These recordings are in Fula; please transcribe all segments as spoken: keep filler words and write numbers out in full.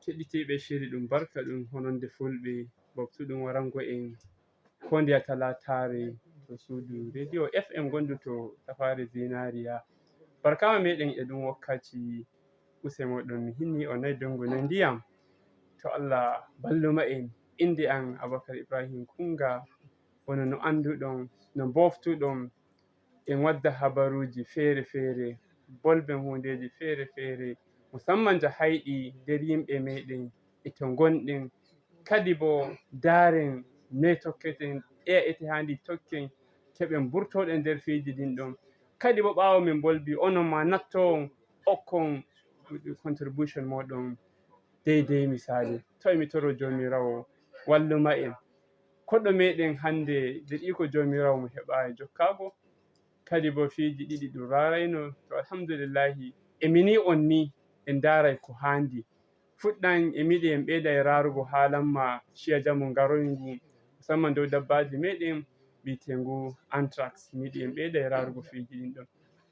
Keɗitiiɓe, ceri ɗum barka ɗum hononde fulɓe boftuɗum warango en ko ndiya talaataare to suudu rediyo F M gondu to tafaare Zinariya. Barkama meɗen e ɗum wakkaci use moɗon mi hinni o nayi dongo na ndiyam. To Allah balluma en. Innde an Abakar Ibrahim Kunga, wano no annduɗon, no boftuɗon, en wadda habaruuji feere-feere, bolben huundeeji feere-feere, musamman jahayɗi nder yimɓe meɗen e to ngonɗen. Kadi bo ndaaren noye tokketen, ɗeye ete haandi tokken, keɓen burtooɗen nder fiiji ɗin ɗon. Kadi bo ɓaawo min bolbi, onon ma nattoon okkon contribution moɗon deydey misali. To emi toro Joomiraawo walluma en. Koɗo meɗen hannde nder iko Joomiraawo mo heɓaay jokkaago. Kadi bo fiiji ɗiɗi ɗum raarayno. To alhamdulillahi, e mini on ni en ndaaray ko haandi. Fuɗɗan e miɗi en ɓeyda e raarugo haalamma ciya jamu ngaroyngu, musamman dow dabbaaji meɗen bi'eteengu anthrax. Miɗi en ɓeyda e raarugo fiiji ɗin ɗon.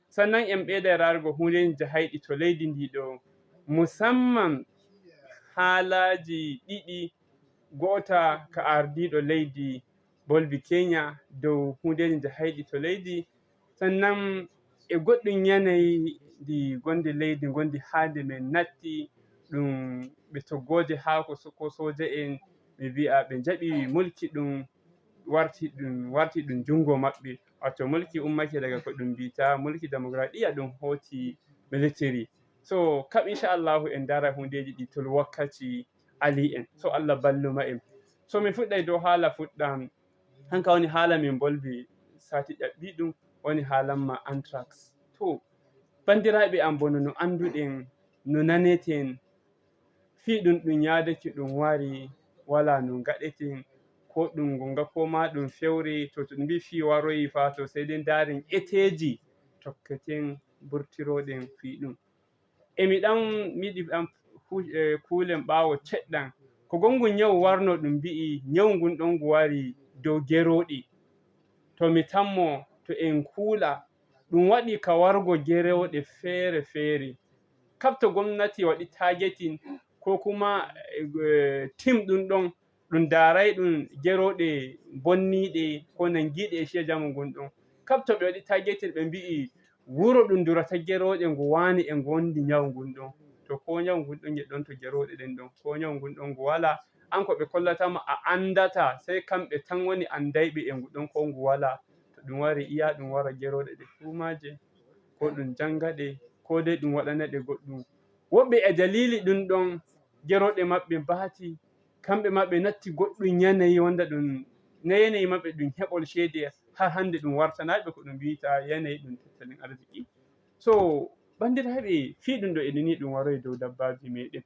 Sannan en ɓeyda e raarugo huundeeji jahayɗi to leydi ndi ɗo, musamman haalaaji ɗiɗi, go'ota ka ardiiɗo leydi bolbi Kenya dow huundeeji jahayɗi to leydi, sannan e goɗɗum yanayi ndi gondi leydi ngondi haade men natti ɗum ɓe toggooje haako so-, ko sooja en mi wi'a ɓe njaɓi mulki ɗum warti ɗum, warti ɗum junngo maɓɓe. Wato mulki ummake daga ko ɗum mbiyata mulki demokradiyya ɗum hooti military. So kam inchallahu en ndaara huundeeji ɗi tol wakkaci ali en. So Allah balluma en. So mi fuɗɗay dow haala fuɗɗam, hanka woni haala min bolbi sati ƴaɓɓi ɗum, woni haalamma anthrax. To, banndiraaɓe am bono no annduɗen, no naneten, fii ɗum ɗum yaadake ɗum wari, walaa no ngaɗeten, ko ɗum ngonga ko ma ɗum fewre, to, to ɗum mbii fii waroyi fa, to sey dai ndaaren eteeji tokketen burtirooɗen fii ɗum. E mi ɗan, miɗi ɗan hu-, e, kuulen ɓaawo ceɗɗan. Ko gongu nyawu warno ɗum mbi'i nyawu ngun ɗon ngu wari dow gerooɗi. To mi tammo, to en kuula, ɗum waɗi ka wargo gerooɗe feere-feere. Kabto gomnati waɗi targeting ko kuma, e, tim ɗum ɗon, ɗum ndaaray ɗum gerooɗe bonniiɗe ko nangiiɗe e ciya jamu ngun ɗon. Kabto ɓe waɗi targeting ɓe mbi'i wuro ɗum durata gerooɗe ngu waani e ngu wondi nyawu ngun ɗon. To ko nyawu ngun ɗon nge ɗon to gerooɗe ɗen ɗon, ko nyawu ngun ɗon ngu walaa. An ko ɓe kollatama a andataa, sey kamɓe tan woni andayɓe e ngu ɗon ko ngu walaa. To ɗum wari iya ɗum wara gerooɗe ɗe fuu maaje, ko ɗum janga ɗe, ko dai ɗum waɗana ɗe goɗɗum. Woɓɓe e dalili ɗum ɗon gerooɗe maɓɓe mbaati, kamɓe ma ɓe natti goɗɗum yanayi wonda ɗum, na yanayi maɓɓe ɗum heɓol ceede har hannde ɗum wartanaaɓe ko ɗum mbiyata yanayi ɗum tattalin arziki. So, banndiraaɓe, fii ɗum ɗo eɗen ni ɗum waroyi dow dabbaaji meɗen.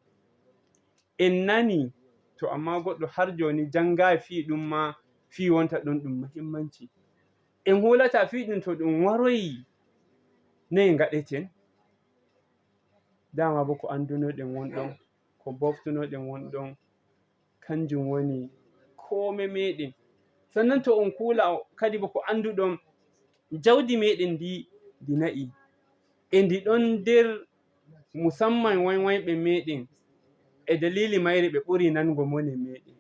En nani, to amma goɗɗo har jooni janngaay fii ɗum ma, fii wonta ɗon ɗum muhimmanci. En huulata fii ɗum to ɗum waroyi, nayi ngaɗeten? Dama bo ko anndunoɗen won ɗon, ko boftunoɗen won ɗon, kanjum woni koome meɗen. Sannan to on kuula kadi bo ko annduɗon, jawdi meɗen ndi, ndi na'i. E ndi ɗon nder musamman wanywanyɓe meɗen, e dalili mayri ɓe ɓuri nango mone meɗen.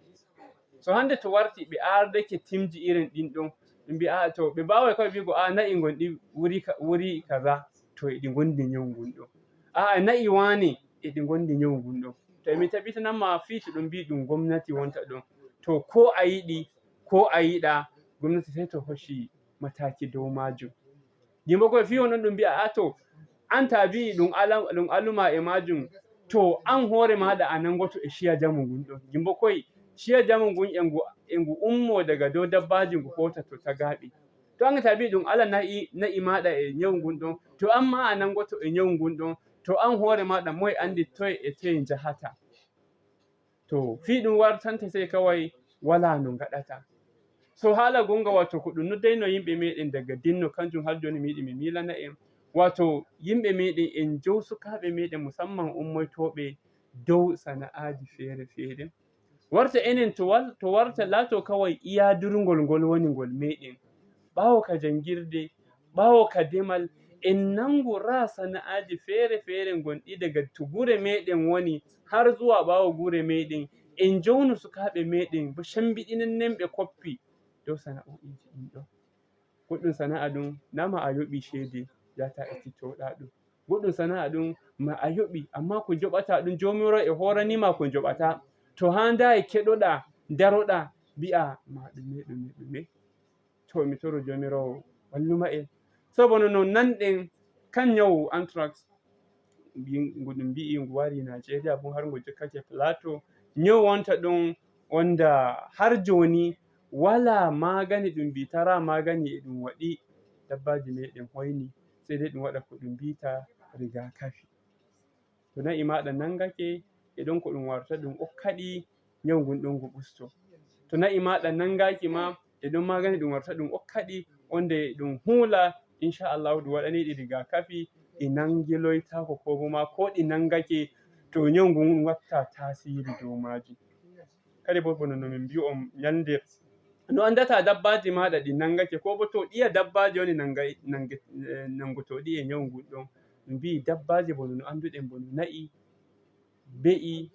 So hannde to warti ɓe ardake timji irin ɗin ɗon, ɓe mbi'a, "Aa, to," ɓe mbaaway kawai wi'ugo, "Aa, na'i ngon ɗi wuri ka-, wuri kaza, to eɗi ngondi nyawu ngun ɗon. Aa, na'i waane eɗi ngondi nyawu ngun ɗon." To emi tabitanamma fii to ɗum mbii ɗum gomnati wonta ɗon. To ko a yiɗi, ko a yiɗaa, gomnati sey to hosi mataaki dow maajum. Yimɓe koy fii on ɗon ɗum mbi'a, "Aa, to, an ta mbi'i ɗum ala-, ɗum aluma e maajum, to an hoore maaɗa a nangoto e ciya jamu ngun ɗon." Yimɓe koy ciya jamu ngun e ngu, e ngu ummo daga dow dabbaaji ngu hoota to tagaaɓe. To an ta mbi'i ɗum ala na'i, na'i maaɗa e nyawu ngun ɗon, to an ma a nangoto e nyawu ngun ɗon, to an hoore maaɗa moy anndi toye e toye njahata? To fii ɗum wartante sey kawai walaa no ngaɗata. So haala gonga, wato ko ɗum noddayno yimɓe meɗen daga dinno, kanjum har jooni mi yiɗi mi miilana en. Wato yimɓe meɗen en jow sukaaɓe meɗen musamman ummoytooɓe dow sana'aaji feere-feere. Warta enen to wal-, to warta laato kawai iyaadurngol ngol woni ngol meɗen. Ɓaawo ka jangirde, ɓaawo ka demal, en nangu raa sana'aaji feere-feere ngonɗi daga to gure meɗen woni har zuwa ɓaawo gure meɗen, en jownu sukaaɓe meɗen, bo cembiɗinen ɓe koppi dow sana'o'iiji ɗin ɗon. Goɗɗum sana'a ɗum, na ma a yoɓi ceede, yahata a ittitoɗa ɗum. Goɗɗum sana'a ɗum, ma a yoɓi, amma ko joɓata ɗum, Joomiraawo e hoorani ma ko joɓata. To haa nda e keɗoɗa, daroɗa, mbi'a ma ɗume, ɗume, ɗume. To mi toro Joomiraawo walluma en. Sabu no, no nanɗen kan nyawu anthrax, ngu ɗum mbi'i ngu wari Najeriya, bo har ngu jokkake Plateau. Nyawu wonta ɗon wonda har jooni wala magani ɗum mbi'ata ra magani e ɗum waɗi dabbaaji meɗen hoyni, sai dai ɗum waɗa ko ɗum mbi'ata rigakafi. To na'i maɗa nangake, e ɗon ko ɗum warta ɗum okkaɗi, nyawu ngun ɗon ngu ɓusto. To na'i maɗa nangaki ma, e ɗon magani ɗum warta ɗum okkaɗi, onde ɗum huula, insha Allahu ɗum waɗani ɗi rigakafi, ɗi nangiloytako ko bo ma ko ɗi nangake, to nyawu ngun watta tasiri dow maaji. Kadi bo, bono no min mbi'u on nyalnde, no andata dabbaaji maɗa ɗi nangake, ko bo to ɗiya dabbaaji woni nanga-, nange-, eh, nangotoɗi e nyawu ngun ɗon. Min mbi'i dabbaaji bono no anduɗen, bono na'i, be'i,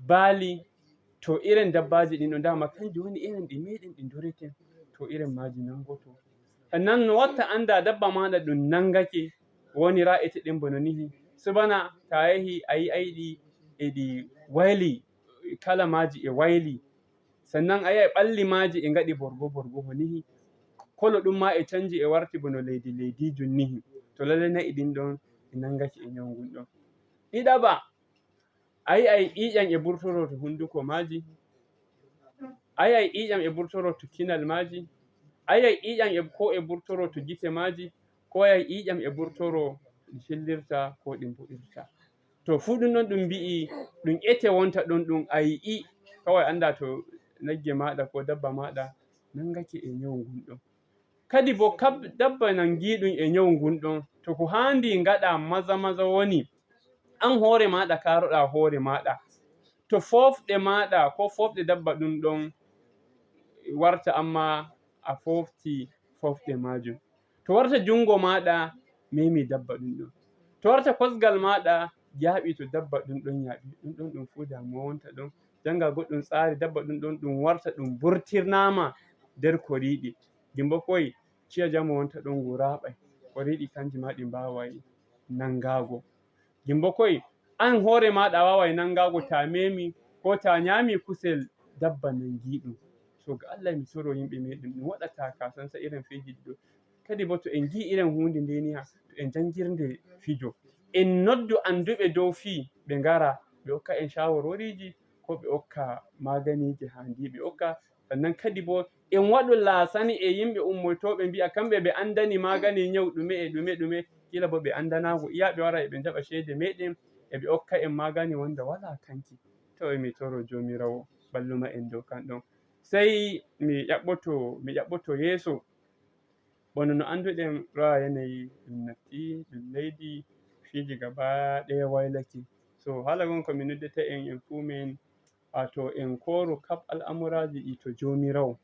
baali, to iren dabbaaji ɗin ɗon dama kanji woni iren ɗi meɗen ɗi ndoreten, to iren maaji nangoto. Sannan no watta anda dabba maɗa ɗum nangake, woni ra ete ɗen bono nihi. Subana ta yahi a yi'ay ɗi e ɗi wayli, kala maaji e wayli. Sannan a yi'ay ɓalli maaji e ngaɗi borgo borgo ho nihi. Kolo ɗum ma e canji e warti bono leydi leydiijum nihi. To lalle na'i ɗin ɗon e nangake e nyawu ngun ɗon. Ɗiɗaɓa, a yi'ay ƴiiƴam e burtoro to hunduko maaji. A yi'ay ƴiiƴam e burtoro to kinal maaji. A yi'ay ƴiiƴam e, ko e burtoro to gite maaji. Ko a yi'ay ƴiiƴam e burtoro ɗi cillirta ko ɗi mbuɗirta. To fuu ɗum ɗon ɗum mbi'i ɗum ete wonta ɗon ɗum a yi'i, kaway anda to nagge maɗa ko dabba maɗa nangake e nyawu ngun ɗon. Kadi bo kab-, dabba nangiiɗum e nyawu ngun ɗon, to ko haandi ngaɗa maza maza woni, an hoore maɗa kaaroɗa hoore maɗa. To foofɗe maɗa ko foofɗe dabba ɗum ɗon warta, amma a foofti foofɗe maajum. To warta jungo maɗa memi dabba ɗum ɗon. To warta kosgal maɗa yaaɓi to dabba ɗum ɗon yaaɓi. Ɗum ɗon ɗum fuu damuwa wonta ɗon. Janga goɗɗum tsaari dabba ɗum ɗon ɗum warta ɗum burtirnaama nder koriiɗi. Gimbo koy ciya jamo wonta ɗon ngu raaɓay. Koriiɗi kanji ma ɗi mbaaway nangaago. Gimbo koy an hoore maɗa a waaway nangaago ta memi ko ta nyaami kusel dabba nangiiɗum. So ga Allah mi toro yimɓe meɗen ɗum waɗata ka sansa irin fiiji ɗi ɗo. Kadi bo to en ngi'i irin huunde nde ni ha, to en jangirde fijo, en noddu anduɓe dow fii ɓe ngara ɓe okka en shawaroriji ko ɓe okka maganiji haandiiɓe okka. Sannan kadi bo en waɗu laasani e yimɓe ummoytooɓe mbi'a kamɓe ɓe andani magani nyaw ɗume e ɗume ɗume, kila bo ɓe andanaago iya ɓe wara e ɓe njaɓa ceede meɗen e ɓe okka en magani wonda wala kanki. To e mi toro Joomiraawo balluma en dow kan ɗon. Sey mi ƴaɓɓoto, mi ƴaɓɓoto yeeso. Bono no annduɗen, raa yanayi ɗum natti, ɗum leydi, fiiji gaba ɗaya waylake. So haala gon ko mi noddata en, en fuu men, wato en kooru kab al'amuraaji ɗi to Joomiraawo.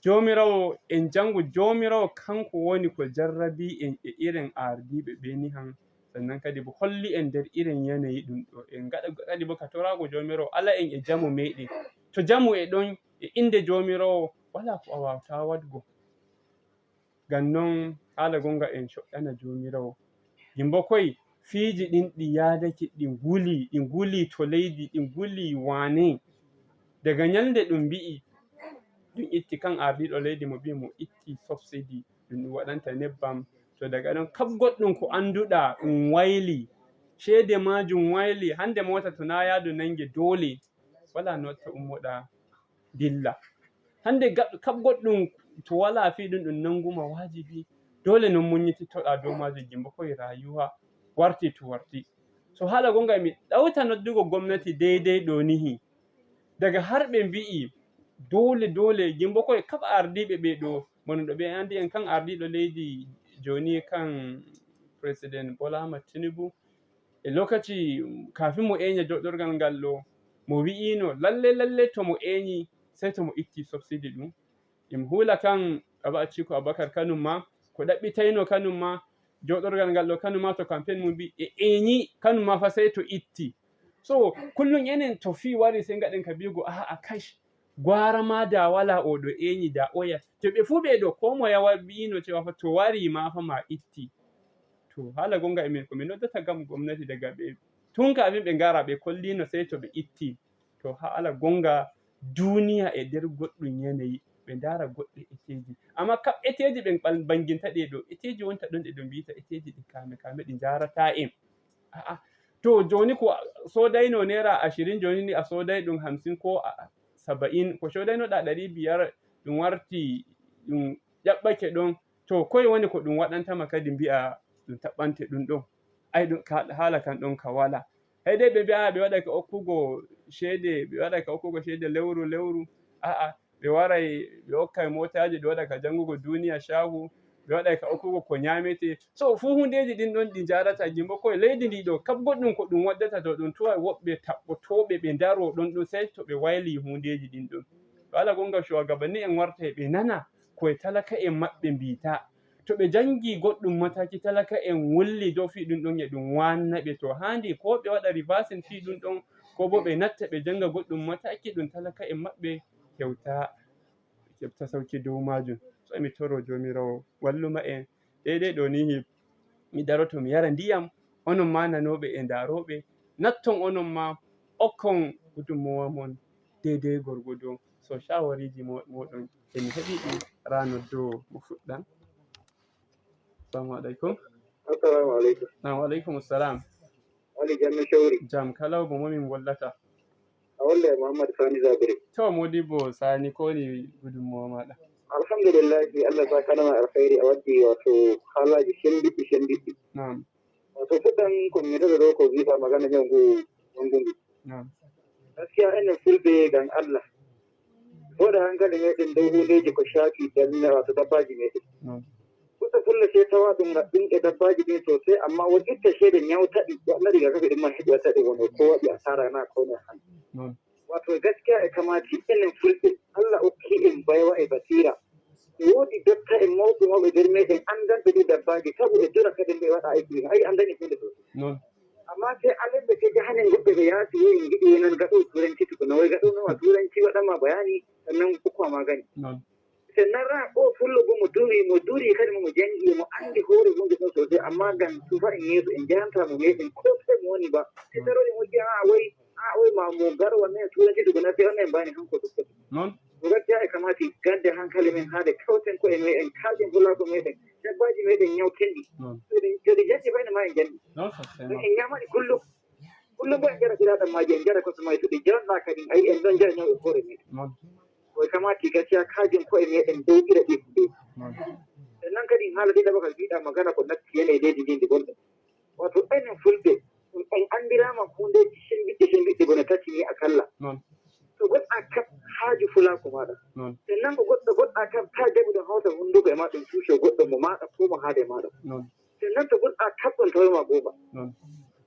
Joomiraawo, en janngu Joomiraawo kanko woni ko jarrabi en e irin ardiiɓe ɓe ni han. Sannan kadi bo holli en nder irin yanayi ɗum ɗo. En ngaɗa kadi bo ka toraago Joomiraawo ala en e jamu meɗen. To jamu e ɗon e innde Joomiraawo, wala ko a waawata waɗgo. Ngam non, haala gonga en coɗɗana Joomiraawo. Yimbo koy, fiiji ɗin ɗi yaadake, ɗi nguli, ɗi nguli to leydi, ɗi nguli waane. Daga nyalnde ɗum mbi'i, ɗum itti kan ardiiɗo leydi mo ɓii mo itti subsidy, ɗum ɗum waɗanta nebbam. To daga ɗon, kab goɗɗum ko annduɗaa ɗum wayli, ceede maajum wayli, hannde moota to naa yaadu nannge doole, wala no watta ummoɗaa dilla. Hannde gaɗ-, kab goɗɗum to wala fii ɗum, ɗum nannguma waajibi, doole non muññitittoɗaa dow maajum, gimbo koye raayuwa warti to warti. So haala gonga, mi ɗawta noddugo gomnati deydey ɗo nihi. Daga har ɓe mbi'i doole, doole, gimbo koye kab ardiiɓe ɓe ɗo, mono ɗo ɓe anndi en kan ardiiɗo leydi jooni kan President Bola Ahmed Tinubu, e lokaci kafin mo eenya joɗɗorgal ngal ɗo, mo wi'ino lalle, lalle to mo eenyi, sey to mo itti subsidy ɗum. Im huula kan Aba Atiku Abubakar kanum ma, ko ɗaɓɓitayno kanum ma, jooɗorgal ngal ɗo, kanum ma to campaign mum mbi e eñi, kanum ma fa sey to itti. So kullum enen to fii wari sey ngaɗen ka mbi'ugo, "A'a, kash, gwara ma da wala o ɗo eñi, da oya." To ɓe fuu ɓe ɗo, ko moye wa-, wi'ino cewa fa to wari ma fa ma itti. To haala gonga e min ko min noddata ngam gomnati daga ɓe tun kafin ɓe ngara ɓe kollino sey to ɓe itti. To haala gonga duniya e nder goɗɗum yanayi ɓe ndara goɗɗe eteji. Amma kaɓ eteji ɓe ɓal-, banginta ɗe ɗo, eteji wonta ɗon ɗe ɗo mbita eteji ɗi kame kame ɗi njarata en. A'a. To joni ko a sodayno naira ashirin, joni ni a soday ɗum hamsin ko a, saba'in, ko sodaynoɗa ɗari biyar ɗum warti ɗum ƴaɓɓake ɗon. To koye woni ko ɗum waɗantama kadi mbi'a ɗum taɓɓante ɗum ɗon? Ay ɗum ka, haala kan ɗon ka wala. Hay dai ɓe mbi'a ɓe waɗa ka okkugo ceede, ɓe waɗa ka okkugo ceede lewru lewru. A'a, ɓe waray ɓe okkay mootaaji, ɓe waɗa ka jangugo duniya shaahu, ɓe waɗay ka okkugo ko nyaamete. So fuu hundeeji ɗin ɗon ɗi njaarata jimbo koye leydi ndi ɗo, kab goɗɗum ko ɗum waddata to ɗum tuwa woɓɓe taɓɓotooɓe ɓe ndaro ɗon ɗum sey to ɓe wayli hundeeji ɗin ɗon. To ala gonga shuwagabanni en wartay ɓe nana koye talaka en maɓɓe mbiita. To ɓe jangi goɗɗum mataki talaka en wulli dow fii ɗum ɗon e ɗum wanna ɓe to haandi ko ɓe waɗa reversing fii ɗum ɗon ko bo ɓe natta ɓe janga goɗɗum mataki ɗum talaka en maɓɓe hewta. Keɓta sauki dow majum. So mi toro Joomiraawo walluma en. Deidei ɗo ni hi-, mi daroto mi yara ndiyam, onon ma nanooɓe e ndarooɓe, natton onon ma okkon gudunmowa mon deidei gorgodo. So shawariji mo-, moɗon e mi heɓi ɗi rano do mo fuɗɗan. Assalamu alaikum. Assalamu alaikum. Na'am, wa alaikum assalam. Wali jam no shawri? Jam kalau, bo mo min gollata? A wolla e Muhammad Sani Zabiri. To, Modibbo Sani, ko woni gudunmowa maɗa? Alhamdulillahi, Allah saka nama alkhairi, a waddi wato haalaji shembiɗɗi, shembiɗɗi. Na'am. Wato fuɗɗan ko mi metata ɗo ko gifa magana ñaw ngu, ngu, ngu. Na'am. Gaskiya enen fulɓe ngam Allah. Wooɗa hankali meɗen dow hundeji ko shafi dal-, wato dabbaji meɗen. Na'am. Goɗɗo fulla sey tawa ɗum ngaɗɗum e dabbaji ɗin sosai, amma o itta ceede ñawta ɗi, waɗna rigakafi ɗin ma heɓi watta ɗum wono ko waɗi asara na ko ne han. Na'am. Wato gaskiya e kamati enen fulɓe, Allah okki en baywa e basira. E woodi dotta en mawɓe mawɓe nder meɗen andanɓe ɗi dabbaji, tabu e dura kadi ɓe waɗa aiki ɗin. Ay andani hunde sosai. Na'am. Amma sey alenɓe sey jahanen goɗɓe ɓe yaasi woyi en ngiɗi woyi nan gaɗo turanci tukuna, woyi gaɗo nowa turanci waɗanma bayani, sannan hukuma magani. Na'am. Sannan ra o fullo bo mo duri, mo duri kadi mo, mo jangi, mo andi hoore gonɗo ɗon sosai, amma ngam tufa en yeeso en jahanta mo meɗen ko sey mo woni ba. Sey taroɗen o wi'a a'a woyi, a'a woyi ma mo garo wanne turanci tukuna sey wanne en bani hanko tokkoto. Na'am. Ko gaskiya e kamati gadde hankali men haade kawten ko'e meɗen, kalden fulako meɗen, dabbaji meɗen ñawten ɗi. Na'am. To ɗi, to ɗi janɗi fa ene ma en janɗi. Na'am, sosai ma. En ñama ɗi kullum. Kullum bo en jara ɓiraɗam maji, en jara kosam maji, to ɗi janɗa kadi, ayi en ɗon jara ñaw e hoore meɗen. Na'am. Ko e kamati gaskiya kajum ko'e meɗen dow ɓira ɗi ɗi. Na'am. Sannan kadi haala ɗiɗaɓa ka mbiɗa magana ko natti yanayi leydi ndi ndi gonɗen. Wato enen fulɓe, en andirama hundeji sembiɗɗe, sembiɗɗe bone tati ni akalla. Na'am. To goɗɗa kab haaju fulako maɗa. Na'am. Sannan ko goɗɗo, goɗɗa kab ta jaɓu ɗum hawta hunduko e ma ɗum cuuco goɗɗo mo maɗa ko mo haade maɗa. Na'am. Sannan to goɗɗa kab ɗon tawi ma gooba. Na'am.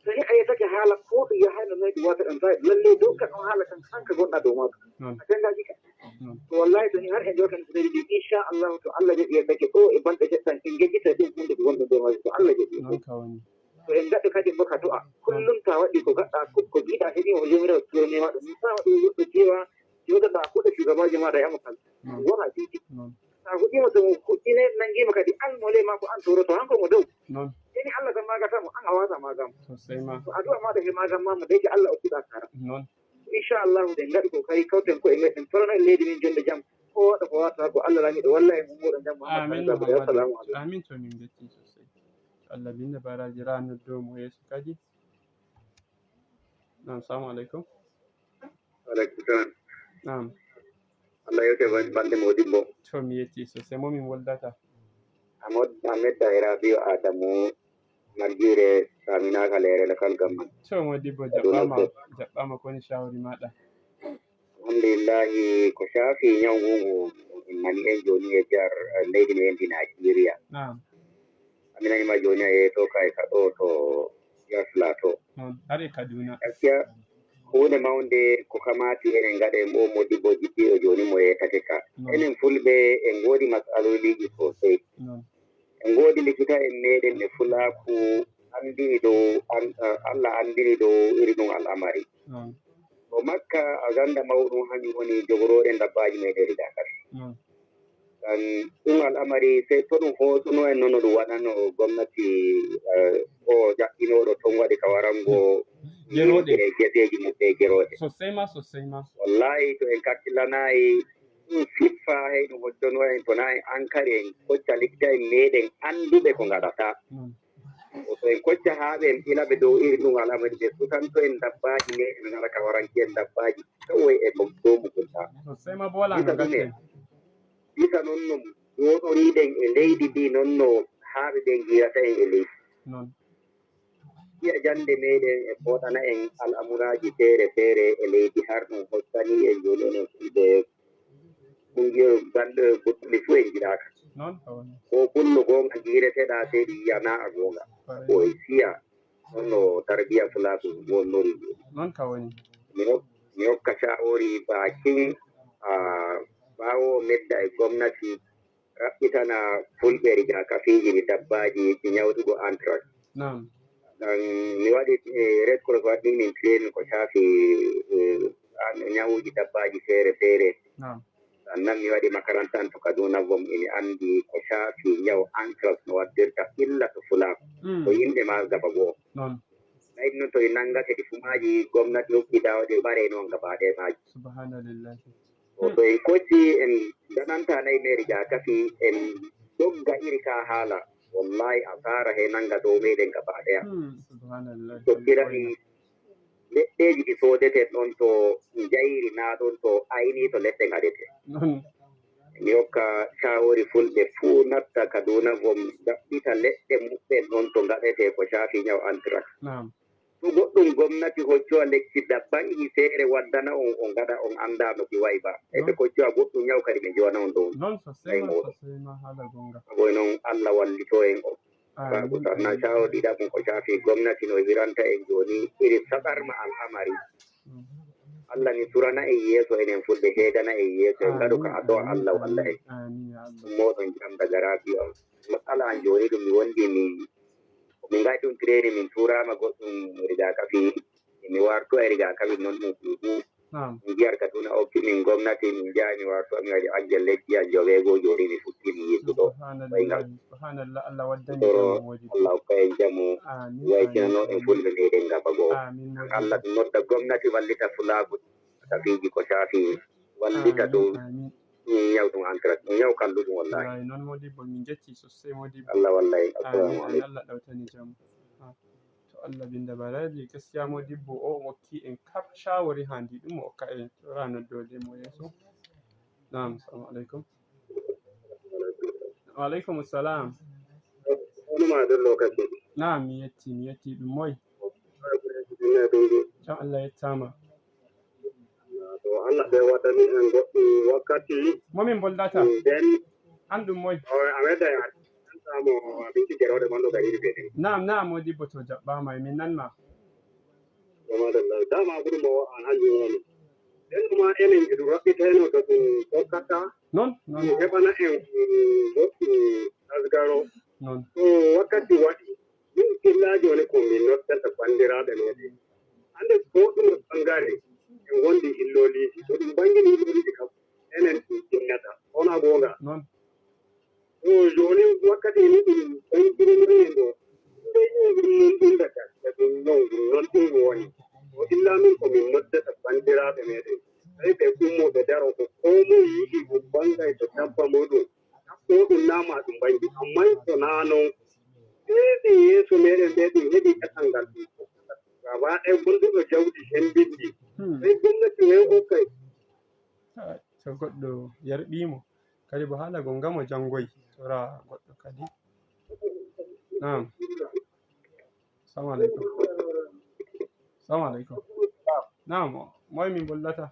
So ni a yettake haala ko ɗum yahay no noy ɗum wata ɗon tawi. Lalle dow ka ɗon haala kan hanka gonɗa dow maɗa. Na'am. A jangaji ka. Na'am. To wallahi to ni har en jootan ko ɗi, insha Allah to Allah jaɓi yettake ɗo e balɗe seɗɗan en ngejjita ɗum hunde ko wonɗo dow maji to Allah jaɓi. Na'am, ka woni. To en ngaɗu kadi mbo ka du'a. Kullum ta waɗi ko gaɗɗa ko, ko jiɗa heɓi mo Joomiraawo turanima ɗum. Ta waɗi goɗɗo jeewa, joɗoɗa huɗo shugabaji maɗa yamo kala. Na'am. Wona jiji. Na'am. Sa huɗima to mo huɗɗine nangima kadi an mo le ma ko an toroto hanko mo dow. Na'am. Eni Allah tan magata mo, an a wasa magamo. Sosai ma. To addu'a maɗa he magam ma mo dayke Allah okkuɗa kara. Na'am. Insha Allah ɗen ngaɗu ko kadi kawten ko'e meɗen torono e leydi min jonde jam. Ko waɗa ko wata ko Allah lamiɗo walla en ummoɗo jam Muhammad. Amin, Sani Zabiri. Muhammad. Assalamu alaikum. Amin, to min ngetti sosai. Allah binne baraji ra noddo mo yeeso kadi. Na'am, assalamu alaikum. Wa alaikum salam. Na'am. Allah yewte ban-, bande Modibbo. To mi yetti sosai, mo min woldata? Ahmad, Ahmed Dahira biyo Adamu Margire Saminaka Lere Local Government. To Modibbo, Kaduna jaɓɓama, State. Jaɓɓama, ko woni shawari maɗa? Alhamdulillahi, ko shafi ñaw ngu ngu en nani en joni e nder, eh, leydi men ndi Nigeria. Na'am. A minani ma joni a yeeto kay ka ɗo to Jos Plateau. Noon, har e Kaduna. Gaskiya, huunde mawnde ko kamati enen ngaɗa en o Modibbo jiɗɗiiɗo joni mo yeetake ka. Noon. Enen fulɓe en ngoodi masaloliji sosai. Noon. En ngoodi likita'en meeɗen ɓe fulaaku anndini dow, an-, Allah anndini dow iri ɗum al'amari. Noon. Ko Makka a gannda mawɗum hanyum woni jogorooɗen dabbaaji meeɗen riga kadi. Noon. Kan ɗum al'amari sey to ɗum hoosuno en noon no ɗum waɗano gomnati, eh, o jaɓɓinooɗo toon waɗi ka warango Gerooɗe. E geseeji muɓɓe gerooɗe. Sosai ma, sosai ma. Wallahi to en kakkilanayi ɗum siffa hey ɗum hoccono en to na en ankari en kocca likita en meeɗen annduɓe ko ngaɗata. Noon. O to en kocca haa ɓe en ɓila ɓe dow iri ɗum al'amari ɓe sutanto en dabbaaji meeɗen ngaɗa ka waranki en dabbaaji kawai e ko dow mugunta. Sosai ma bola Bisa nga ɗumen? Gatten. Bisa noon no jooɗoriɗen e leydi ndi noon no haa ɓe ɓe ngiirata en e leydi. Noon. Iya jannde meeɗen e fooɗana en al'amuraaji feere feere e leydi har ɗum hoccani en jooni onon fulɓe. Ɗum yo balɗe goɗɗuɗe fuu en njiɗaaka. Noon ko woni. Ko pullo goonga njiireteɗaa sey ɗum yiya naa a goonga. Ko e siya. Ɗon no tarbiya fulaaku wonnori. Noon ka woni. Mi hok-, mi hokka shawori baakin, ah, ɓaawo medda e gomnati raɓɓitana fulɓe rigakafiiji ɗi dabbaaji ɗi ñawdugo anthrax. Naam. Ɗan mi waɗi, eh, Red Cross waɗi min training ko shaafi, eh, an-, ñawuuji dabbaaji feere feere. Naam. Sannan mi waɗi makaranta an to Kaduna Vom, emi anndi ko shaafi ñaw anthrax no waddirta illa to fulaaku. Mm. Ko yimɓe ma gaba goo. Noon. Nayi noon to ɗi nanngake ɗi fumaaji gomnati hokki daawa ɗi ɓarey noon gaba ɗaya maaji. Subhanallah. O to en kocci en gananta nayi meeri ga kafi en dogga iri ka haala. Wallahi asaara he nannga dow meɗen gaba ɗaya. Hmm, subhanallah. Tokkira ɗi leɗɗeeji ɗi soodeten ɗon to njayri naa ɗon to ayni to leɗɗe ngaɗetee. Noon. Mi hokka shawori fulɓe fuu natta Kaduna Vom ɗaɓɓita leɗɗe muɓɓen ɗon to ngaɗetee ko shaafi ñaw anthrax. Naam. To goɗɗum gomnati hoccowa lekki da banngi feere waddana on, on ngaɗa on anndaa no ki wayi ba. E ɓe koccowa goɗɗum ñaw kadi ɓe njowana on ɗoon. Noon sosai ma, sosai ma haala goonga. Sabu e noon Allah wallito en o. Amin, baabu tan na amin. Cawo ɗiɗaɓum ko shaafi gomnati no hiranta en jooni iri saɗarma al'amari. Mhm. Allah ni surana en yeeso enen fulɓe heedana en yeeso en ngaɗu ka amin, adowa amin, Allah walla en. Amin, amin ya Allah. Ɗum moɗon jam daga rabi on. Matsala an jooni ɗum mi wondi mi Min ngaɗi ɗum training, min tuuraama goɗɗum rigakafi. Mi wartu e rigakafi non ɗum ɗum ɗum. Naam. Min njiyar Kaduna okki min gomnati, min njahi mi wartu, mi waɗi ajjal lekki an joweego jooni mi futti mi yidduɗo. Subhanallah, subhanallah, Allah waddani jamu moodi. Allah hokka en jamu. Amin, waytinano amin, en fulɓe meɗen gaba goo. Amin, moodi. Allah ɗum nodda gomnati wallita fulaaku. Kafiiji ko shaafi wallita dow. Amin, amin. Ɗum ñaw ɗum anthrax, ɗum ñaw kalluɗum wallahi. Wallahi, noon moodi bo min njetti sosai moodi bo. Allah wallahi. Amin, assalamu amin, alaikum. Allah ɗawtani jamu. Ah, to Allah binda baraji, gaskiya moodi bo o okki en kap shawari handi ɗum o okka en to ra noddoode mo yeeso. Naam, assalamu alaikum. Wa alaikum assalam. Wani ma don lokaci. Naam, mi yetti, mi yetti ɗum moy. Jam Allah yettama. To Allah ɓe waɗani en goɗɗum wakkati. Mo min boldata? Nden. An ɗum moy? O, a wedda e an. An tamo abinci gerode man ɗo gari be ɗin. Naam, naam, moodi bo to jaɓɓama e min nanma. To madalla. Dama gudu mo an hanjum woni. Nden kuma enen e ɗum raɓɓitayno to ɗum hokkata. Noon, noon. Ɗum heɓana en, mm, goɗɗum tasgaro. Noon. To wakkati waɗi. Min fillaaji woni ko min noddata banndiraaɓe meeɗen. Hannde ko ɗum ɓangare en wondi illooliiji. So ɗum banngini illooliiji kam, enen ɗum jinnata. Wonaa goonga? Noon. Ɗo jooni wakkati ni ɗum banngini ɗo. Ɗum ɗum non ɗum daga. Ɗum non ɗum non ɗum woni. O illa min ko min noddata banndiraaɓe meeɗen. Tawi ɓe ummo ɓe daro ko koo moye yiɗi ɗum banngay to dabba muɗum. Ɗaɓɓooɗum naa ma ɗum mbañdi, ammaa so naa noon, ɓe ɓe yeeso meeɗen ɓe ɗum heɓi ɗatal ngal ɗum. Gaba ɗaya gonduɗo jawdi hembinndi. Hmm. Ɓe gomnati we okkay. Ah, so goɗɗo yarɓii mo, kadi bo haala goo ngam o janngoy, tora goɗɗo kadi. Naam. Salamu aleykum. Salamu aleykum. Naam, moye min bollata?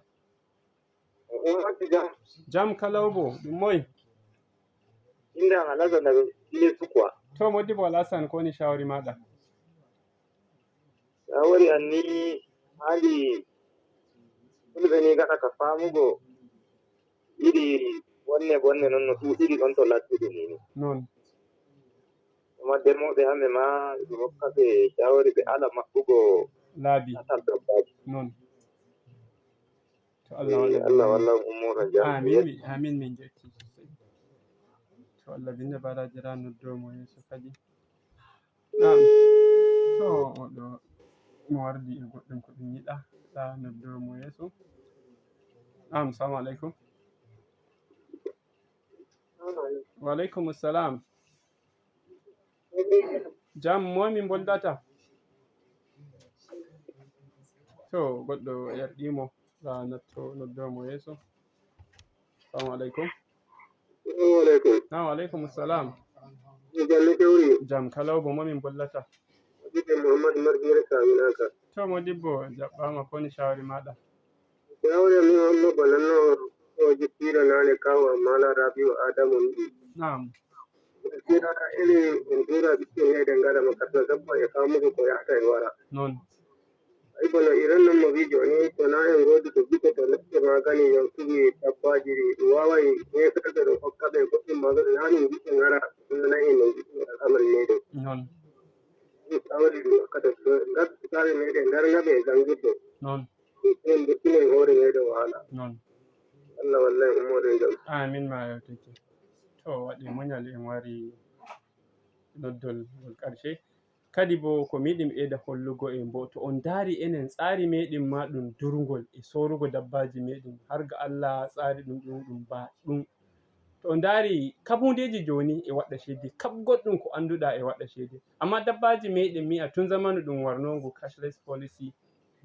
Jam kala o bo, ɗum moy? Innde am Alasan daga Ine Sukuwa. To, modibbo Alasan, ko woni shawari maɗa? Shawari an ni, haali fulɓe ni gaɗa ka faamugo iri wonne bonne non no ɗuuɗiri ɗon to ladduɗe ni. Non. Amma demooɓe hamɓe ma, ɓe hokka ɓe shawari ɓe ala maɓɓugo laabi. Atal dabbaji. Non. To Allah waɗa Allah wallan ummoto jam. Amin, mi-, amin, min jetti sosai. To Allah binne baraji ra noddo mo yeeso kadi. Naam. To oɗo mo wardi e goɗɗum ko ɗum yiɗa, ta noddo mo yeeso. Naam, salamu alaikum. Wa alaikum salam. Jam, moy min mboldata? To, goɗɗo yarɗimo, ra natto, noddo mo yeeso. Salamu alaikum. Salamu alaikum. Naam, wa alaikum salam. Jam, ni kewri? Jam, kalau bo, moy min mboldata? Modibbo Muhammad Marjire Saminaka. To, modibbo, jaɓɓama, koni shawari maɗa? Shawari min on no bananno o jippira nane kawo Mala Rabiu Adamu ni. Naam. Kira iri en ira ɓiɓɓe meɗen ngaɗa mo karta sappo e famugo ko yahata en wara. Non. Ay bana iran non mo wi joni to na en godi ko bito to leɗɗe magani yawtugi dabbaji ɗi wawai hesirde ɗo hokka ɓe goɗɗum magani na min giɗɗo ngara na en no giɗɗo al'amari meɗen. Non. Ɗum shawari ɗum hokkata ngar sukaaɓe meɗen ngar ngaɓe e jangirde. Non. Ɗum ɗum dokkinen hoore meɗen waala. Non. Allah walla en ummoɗen jam. Amin ma yewtike. To waɗi muñal en wari noddol ngol karshe. Kadi bo ko miɗin ɓeyda hollugo en bo to on ndaari enen tsaari meɗin ma ɗum durngol e sorugo dabbaji meɗin har ga Allah tsaari ɗum ɗum ɗum ba ɗum. To on ndaari kab hundeji joni e waɗa shede kab goɗɗum ko annduɗa e waɗa shede. Amma dabbaji meɗin mi'a tun zamanu ɗum warnongu cashless policy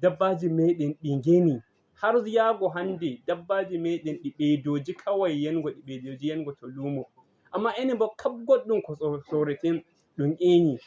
dabbaji meɗin ɗi ngeni har yaago hande dabbaji meɗin ɗi ɓeydoji kawai yengo ɗi ɓeydoji yengo to lumo. Amma enen bo kab goɗɗum ko so-, soreten ɗum ƴeeñi.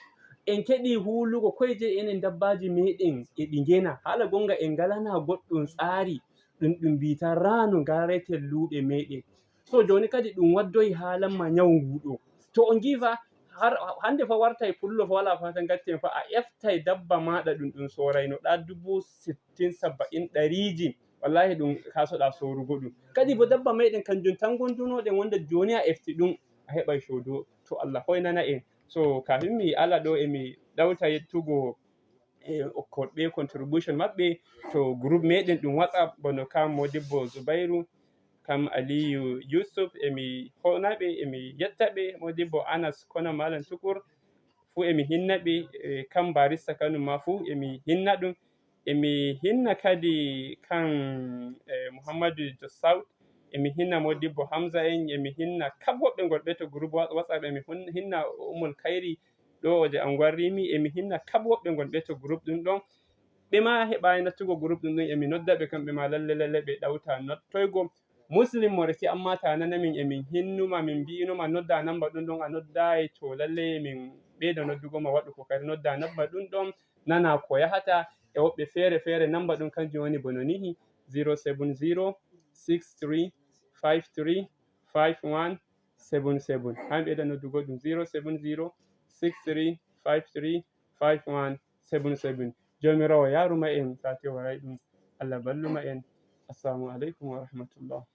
En keɗi huulugo koy je enen dabbaji meɗen e ɗi ngena. Haala gonga en ngalana goɗɗum tsaari ɗum ɗum mbita rano ngareten luuɓe meɗen. So joni kadi ɗum waddoyi haalamma ñawu ngu ɗo. To o ngiva har hande fa wartay pullo fa wala fata gatten fa a eftay dabba maɗa ɗum ɗum sorayno ɗa dubu sittin saba'in ɗariji. Wallahi ɗum kasoɗa sorugo ɗum. Kadi bo dabba meɗen kanjum tan gondunoɗen wonde joni a efti ɗum a heɓay sodo. To Allah hoynana en. So kafin mi ala ɗo e mi ɗawta yettugo e okkorɓe contribution maɓɓe to groupe meɗen ɗum WhatsApp bono kam Modibbo Zubairu, kam Aliyu Yusuf, e mi honaɓe, e mi yettaɓe, Modibbo Anas Kona Malam Tukur, fu e mi hinnaɓe, e kam Barista Kanu ma fu e mi hinna ɗum. E mi hinna kadi kan, e, Muhammadu Jossawt, e mi hinna Modibbo Hamza en, e mi hinna kab woɓɓe ngol ɓe to groupe Wha-, WhatsApp, e mi hun-, hinna Umul Kayri ɗo o je an warrimi, e mi hinna kab woɓɓe ngol ɓe to groupe ɗum ɗon. Ɓe ma heɓayi nattugo groupe ɗum ɗon, e mi nodda ɓe kamɓe ma lalle lalle ɓe ɗawta nottoygo. Muslim mo resi amma ta nana min e min hinnuma min mbi'inoma nodda namba ɗum ɗon a noddayi to lalle min ɓeyda noddugo ma waɗu ko kadi nodda namba ɗum ɗon nana ko yahata e woɓɓe feere feere namba ɗum kanjum woni bono nihi zero seven zero six three five three five one seven seven han ɓeyda noddugo ɗum zero seven zero six three five three five one seven seven. Jawmiraawo yaruma en sati waray ɗum. Allah balluma en. Assalamu alaikum wa rahmatullah.